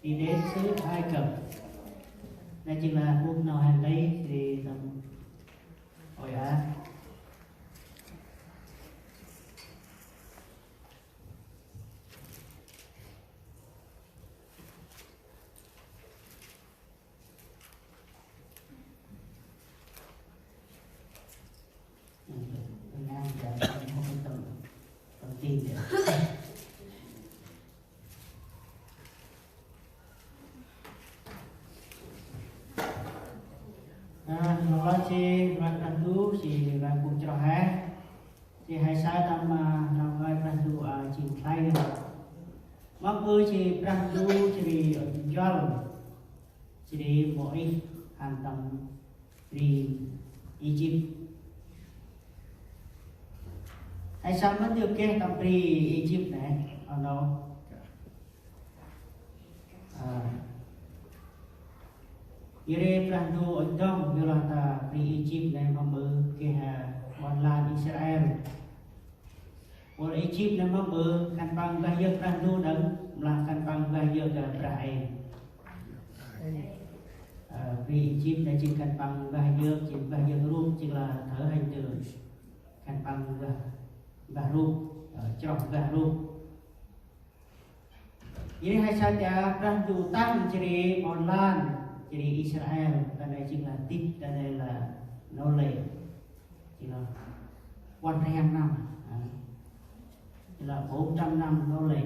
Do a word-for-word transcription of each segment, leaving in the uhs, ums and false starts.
Đi đến xứ Ai Cập. Nây jêng lah bôk nau hăn đê, jêh ri tâm ôi a. Ơ, nau lĕ jêh ri Brah Ndu, jêh ri Brah Ndu chroh he. Jêh ri he saơ tâm, ơ, nau ngơi Brah Ndu, ơ, jêng khlay nơh. Mâm ƀư jêh ri Brah Ndu jêh ri, ơ, njuăl jêh ri Môis hăn tâm bri Êjip. He saơ mơm dơi geh tâm bri Êjip nây, ơ nô. Ơ. Jêh ri Brah Ndu ŭch dŏng, yorlah ta bri Êjip nây mâm ƀư geh, ơ, ƀon lan Israel. Ƀon Êjip nây mâm ƀư khân păng bah yơk Brah Ndu đŏng, mâu lah khân păng bah yơk, ơ, brah êng. Ơ, bri Êjip nây jêng khân păng bah yơk, jêng bah yơk rup, jêng lah thở hình tượng. Khân păng bah, bah rup, ơ, chroh bah rup. Jêh ri he saơ ta Brah Ndu tăng jêh ri ƀon lan, jêh ri Israel, ta nây jêng lah dĭk, ta nây lah nô lệ. Jêng lah puăn rhiăng năm, ơ, jêng lah bốn trăm năm nô lệ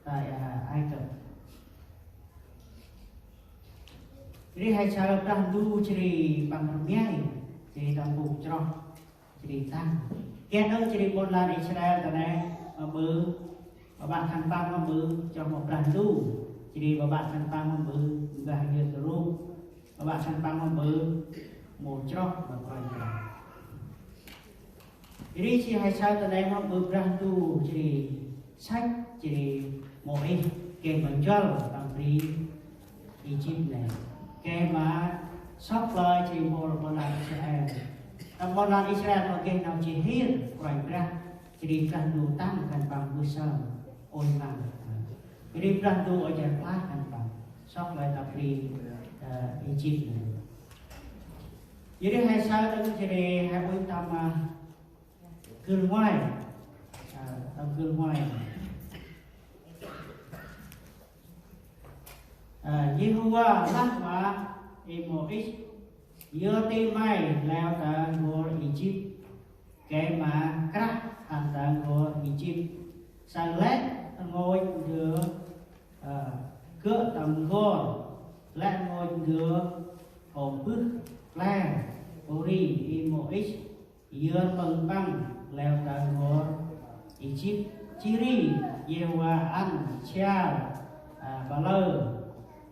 tại, ơ, Ai Cập. Jêh ri he saơ Brah Ndu jêh ri păng rmia, jêh ri tâm bôk chroh. Jêh ri tăng. Geh đŏng jêh ri ƀon lan Israel ta nây, mâm ƀư, ƀaƀă khân păng mâm ƀư chroh mâu Brah Ndu. Jêh ri ƀaƀă khân păng mâm ƀư bah yơk rup. Ƀaƀă khân păng mâm ƀư mâu chroh mâu Kôranh Brah. Jêh ri jêh he saơ ta nây mâm ƀư Brah Ndu jêh ri săch jêh ri Môis geh ma njuăl tâm bri Êjip nây. Geh ma sŏk lơi jêh ri ƀon, ƀon lan Israel. Tâm ƀon lan Israel mâu geh nau jêh hir Kôranh Brah, jêh ri Brah Ndu tăng khân păng mbơh sơm ôi măng. Jêh ri Brah Ndu ôi jêh plah khân păng sŏk lơi tâm bri, ơ, Êjip nây. Jêh ri he saơ đŏng jêh ri he ôi tâm, ơ, gưl ngoai. Ơ, tâm gưl ngoai. Ơ, Yêhôva lah ma Môis: Yơr ti may leo ta n'gor Êjip, gay ma krah hăn ta n'gor Êjip. Saơ lĕ rngôch ndơ, ơ, gơ̆ tâm n'gor, lĕ rngôch ndơ hôm bơh kler. Pôri Môis yơr pâng păng leo ta n'gor Êjip. Jêh ri Yêhôva ăn sial, ơ, blau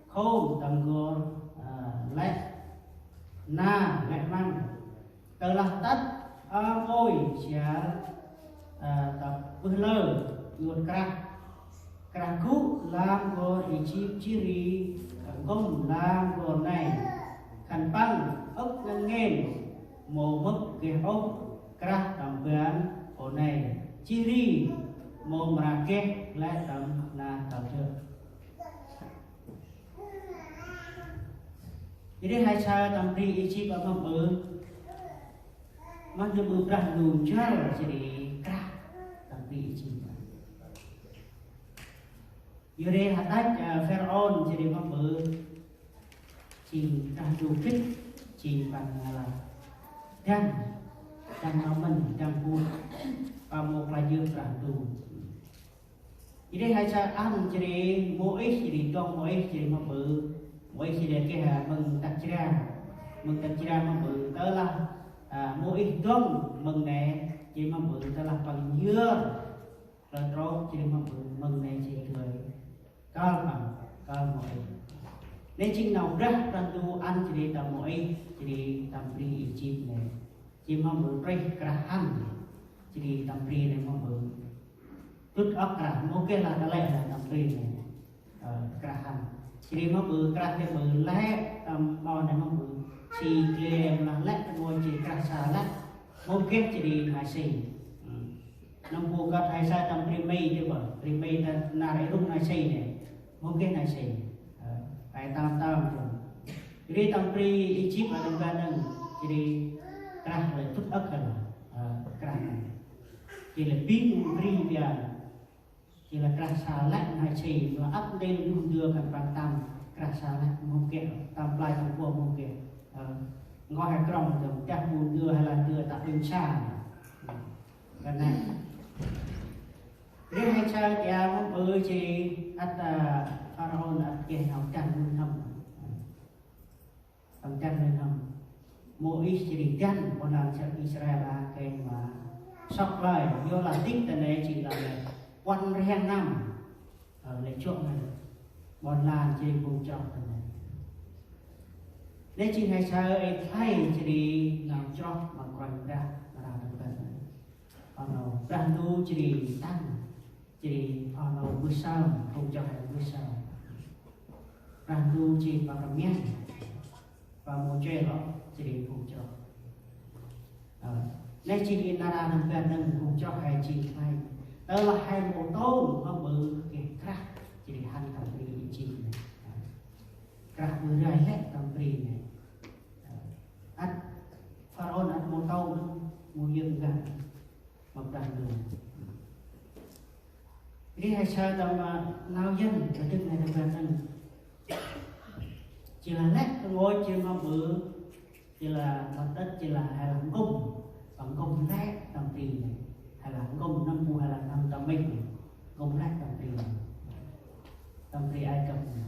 khôm tâm n'gor, ơ, lĕ na lĕ măng. Tơlah tât, ơ, ôi sial, ơ, ta bơh lơ, iăt krah. Krah gŭ lam n'gor Êjip jêh ri, ơ, nkŭm lam n'gor nây. Khân păng ŭch ngăn ngên, mâu mâp geh ôh krah tâm ban pô nây. Jêh ri mâu mra geh lĕ tâm na tâm dơ̆. Jêh ri he saơ tâm bri Êjip mâm ƀư, mâm ƀư Brah Ndu njuăl jêh ri krah tâm bri Êjip. Jêh ri hađăch, ơ, Pharaôn jêh ri mâm ƀư, jêng Brah Ndu gĭt, jêng păng lah dăng, dăng nau mĭn, dăng bu, păng mâu klach yơk Brah Ndu. Jêh ri he saơ ăn jêh ri Môis, jêh ri dŏng Môis jêh ri mâm ƀư. Môis jêh ri geh, ơ, mơ̆ng tât jra. Mơ̆ng tât jra mâm ƀư. Tơlah, ơ, Môis dŏng mơ̆ng nây, jêh ri mâm ƀư, tơlah păng yơr klơ trôk jêh ri mâm ƀư, mơ̆ng nây jêh ri dơi kơl păng, kơl Môis. Nây jêng nau Brah, Brah Ndu ăn jêh ri tâm Môis, jêh ri tâm bri Êjip nây. Jêh ri mâm ƀư trêh krah hăn, jêh ri tâm bri nây mâm ƀư dŭt ŏk krah, mâu geh lah ta lĕ lah tâm bri nây. Ơ, krah hăn. Jêh ri mâm ƀư krah, jêh ƀư lĕ tâm ƀon nây mâm ƀư si klem lah lĕ ta mâu jêh krah sa lĕ. Mâu geh jêh ri nai si. Ơ. Nâm bu kơt he saơ tâm bri Mê dơi bơ. Bri Mê ta nar ê rŭng nai si nây. Mâu geh nai si. Pe tơm tơm jêh ri tâm bri Êjip a tâm ban nâng, jêh ri krah lĕ dŭt âk hăn, ơ, krah nâng. Jêh lĕ bêng bri biă, jêh lĕ krah sa lĕ n'hai si, ma ăp ntil du ndơ khân păng tăm, krah sa lĕ mâu geh, tăm play tăm pô mâu geh. Ơ, ngơi he krŏng dơm, dah bu ndơ he lah ndơ ta ƀĭng sa. Kơt nây. Ri he saơ ta mâu ƀư jêh ri ăt, ơ, Pharaôn ăt geh nau dăn nuih n'hâm. Tâm dăn nuih n'hâm. Môis jêh ri dăn ƀon lan Israel a gay ma sŏk lơi, yorlah dĭk ta nê jêng lah lĕ puăn rhiăng năm. Ơ, lĕ jŏ ngăn ƀon lan jêh ri phung chroh ta nê. Nê jêng he saơ ê khlay jêh ri nau chroh ma Kôranh Brah, ma rah tâm ban nê. Păng nau Brah Ndu jêh ri tăng, jêh ri păng nau mbơh sơm, phung chroh he mbơh sơm. Brah Ndu jêh ri păng rmia, păng mâu chê lŏ, jêh ri phung chroh. Ơ, nê jêng i nar aơ tâm ban nâng phung chroh he jêng khlay. Tơlah he mâu tông, ma ƀư geh krah, jêh ri hăn tâm bri Êjip nê. Ơ, krah ƀư rai lĕ tâm bri nê. Ơ, ăt Pharaôn ăt mâu tông, mâu yơk ngăn ma Brah Ndu. Ri he saơ tâm, ơ, nau yăn, ta dâng he tâm ban nâng. Jêh lah lĕ ta ngơi jêh ma ƀư, jêh lah ma tât, jêh lah he lah ngŭm. Păng ngŭm lĕ tâm bri nê. He lah ngŭm năm bu, he lah năm tâm mênh. Ngŭm lĕ tâm bri nê. Tâm bri Ai Cập nê.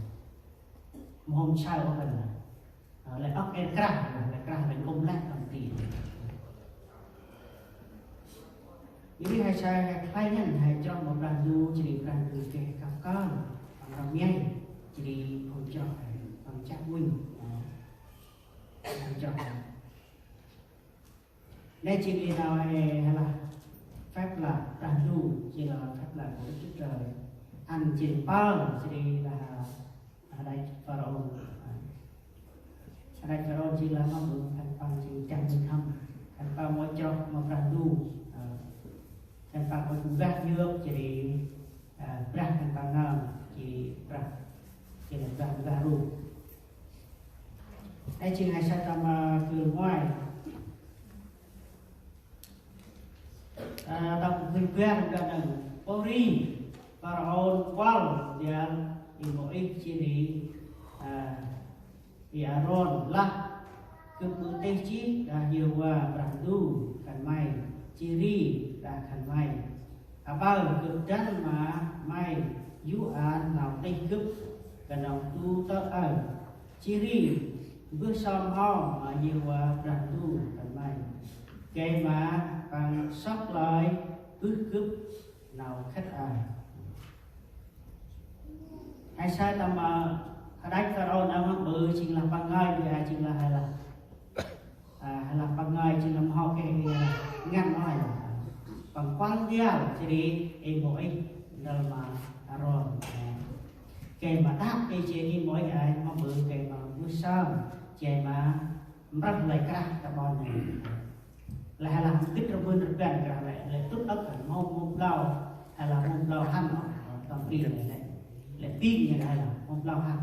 Mâu hôm saơ ôh he lah. Ơ, lĕ âk ê krah, lĕ krah lĕ ngŭm lĕ tâm bri. Jêh ri he saơ he khlay ngăn, he chroh ma Brah Ndu, jêh ri Brah Ndu geh kăp kơl, păng rmia, jêh ri phung chroh he, păng chiă uănh, ơ, phung chroh he. Nê jêng i nau he, he lah phép lạ Brah Ndu, jêng lah phép lạ của Đức Chúa Trời. Ăn jêng pơl, jêh ri lah hađăch Pharaôn. Hađăch Pharaôn jêng lah ma ƀư khân păng jêng dăn nuih n'hâm. Khân păng mâu chroh ma Brah Ndu. Ơ, khân păng mâu mbah yơk jêh ri, ơ, brah khân păng nơm, jêh ri brah, jêh ri brah mbah rup. Nê jêng he saơ tâm, ơ, kơl ngoai. Ơ, tâm kơl bar, tâm ban nâng. Pô ri, Pharaôn kuăl, ƀiălah i Môis jêh ri, ơ, i Arôn lah: Gâp ƀư tih jêh đah Yêhôva Brah Ndu khân may, jêh ri đah khân may. Aƀaơ gâp dăn ma may yô̆ an nau tih gâp, knŏng du tơ̆ aơ. Jêh ri mbơh sơm hŏm ma Yêhôva Brah Ndu khân may, gay ma Păng sŏk lơi bơh gâp nau khât aơ. He saơ tâm, ơ, hađăch Pharaôn a mâu ƀư, jêng lah păng ngơi, jêng lah he lah, ơ, he lah păng ngơi, jêng lah mâu hôm geh, ơ, ngăn ôh. Păng kuăl ndrel, jêh ri i Môis ndrel ma Arôn. Gay ma đah i jêh i Môis a mâu ƀư, gay ma mbơh sơm, gay ma mprơh lơi krah ta ƀon nê. Lĕ he lah gĭt rbưn rbăn krah lĕ, lĕ dŭt âk hăn, mâu, mâu blao, he lah mâu blao hăn, ơ, tâm bri nê lĕ. Lĕ bêng nê he lah mâu blao hăn.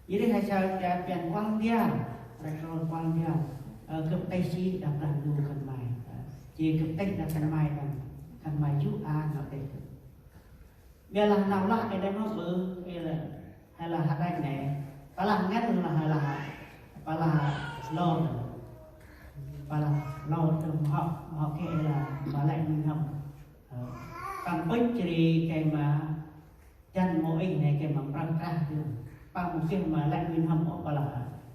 Jêh ri he saơ ta pian kuăl ndrel, rek rôn kuăl ndrel, ơ, gâp tih jêh đah Brah Ndu khân may. Ơ, jêh gâp tih đah khân may, khân may yô̆ an nau tih gâp. Ƀiălah nau lah ê nê mâu ƀư, ê lah, he lah hađăch nê. Pă lah ngăn lah he lah, pă lah lor. Pă lah lor tơm hŏ, hŏ geh ê lah, pă lĕ nuih n'hâm. Ơ, păng pŭch jêh ri gay ma dăn Môis nê gay ma mprơh krah dơm. Păng mâu geh ma lĕ nuih n'hâm ôh, pă lah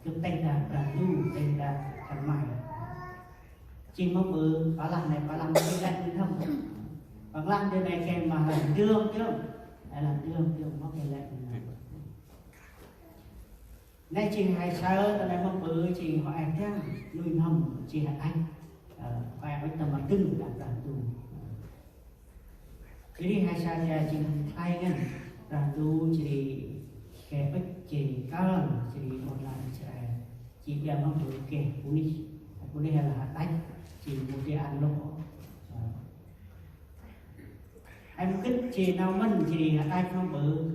gâp tih đah Brah Ndu, tih đah khân may. Jêng mâu ƀư, pă lah nê, pă lah mâu geh lĕ nuih n'hâm. Păng lah ndơ nê gay ma lah ndơm dơm. Ê lah ndơm dơm, mâu geh lĕ nuih n'hâm. Nê jêng he saơ ta nê mâu ƀư, jêng hŏ ê dăn nuih n'hâm, jêng hađăch. Ơ, hŏ ê ŭch tâm rdâng đah Brah Ndu. Jêh ri he saơ ta jêng khlay ngăn, Brah Ndu jêh ri geh ŭch jêh kơl, jêh ri ƀon lan Israel. Jêh ƀiă mâu ƀư geh bunuyh, bunuyh he lah hađăch, jêng mâu dơi ăn lôh. Ơ. He mâu gĭt jêh nau mân jêh ri hađăch mâu ƀư,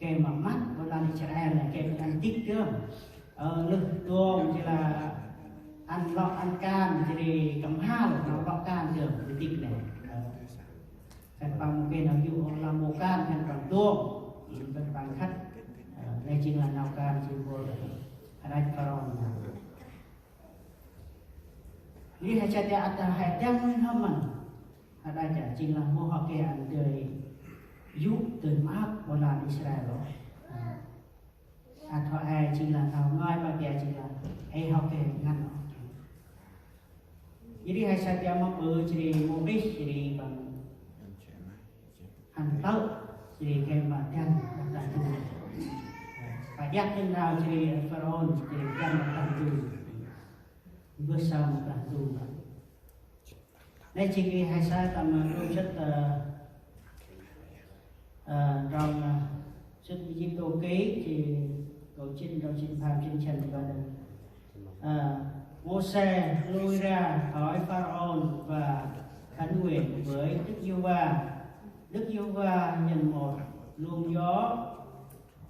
Gay ma măt ƀon lan Israel nê, gay ăn dĭk dơm. Ơ, lơh dŏng jêh lah ăn lŏ ăn kan, jêh ri kơmhal nau lŏ kan dơm, dĭk nê. Ơ, khân păng mâu geh nau yô̆ ôh, lah mâu kan khân păng dŏng, khân păng khât. Ơ, nê jêng lah nau kan jêng mpôl rnăch Pharaôn. Ri he say ta ăt he dăng nuih n'hâm măng. Hađăch jêng lah mâu hŏ geh ăn dơi yô̆ dơi maak ƀon lan Israel ôh. Ăt hŏ he jêng lah nau ngơi ma geh jêng lah he hŏ geh ngăn ôh. Jêh ri he say ta mâu ƀư jêh ri mâu rêh jêh ri păng hăn plơ̆ jêh ri gay ma dăng ma Brah Ndu. Pă iăt nau jêh ri Pharaôn jêh ri dăng ma Brah Ndu. Mbơh saơ ma Brah Ndu. Nê jêng ri he say ta ma ndrôm sât, ơ, ơ, trong, ơ, sât Êsip Tô Ký, jêh câu chín, trong chín pham, chín chăn, ba đơn. Ơ, Môsê lui ra khỏi Pharaôn và khấn nguyện với Đức Giê-hô-va. Đức Giê-hô-va nhận một luồng gió,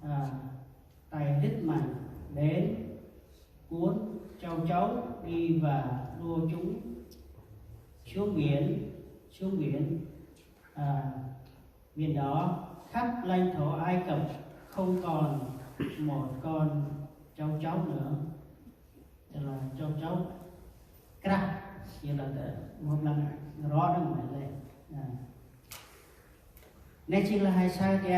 à, tây rất mạnh đến cuốn châu chấu đi và đua chúng xuống biển, xuống biển, à, biển đỏ. Khắp lãnh thổ Ai Cập không còn một con châu chấu nữa. Tức là châu chấu krah, nghĩa là, ờ, một lần rõ ràng vậy đấy. À. Nê jêng lah he say ta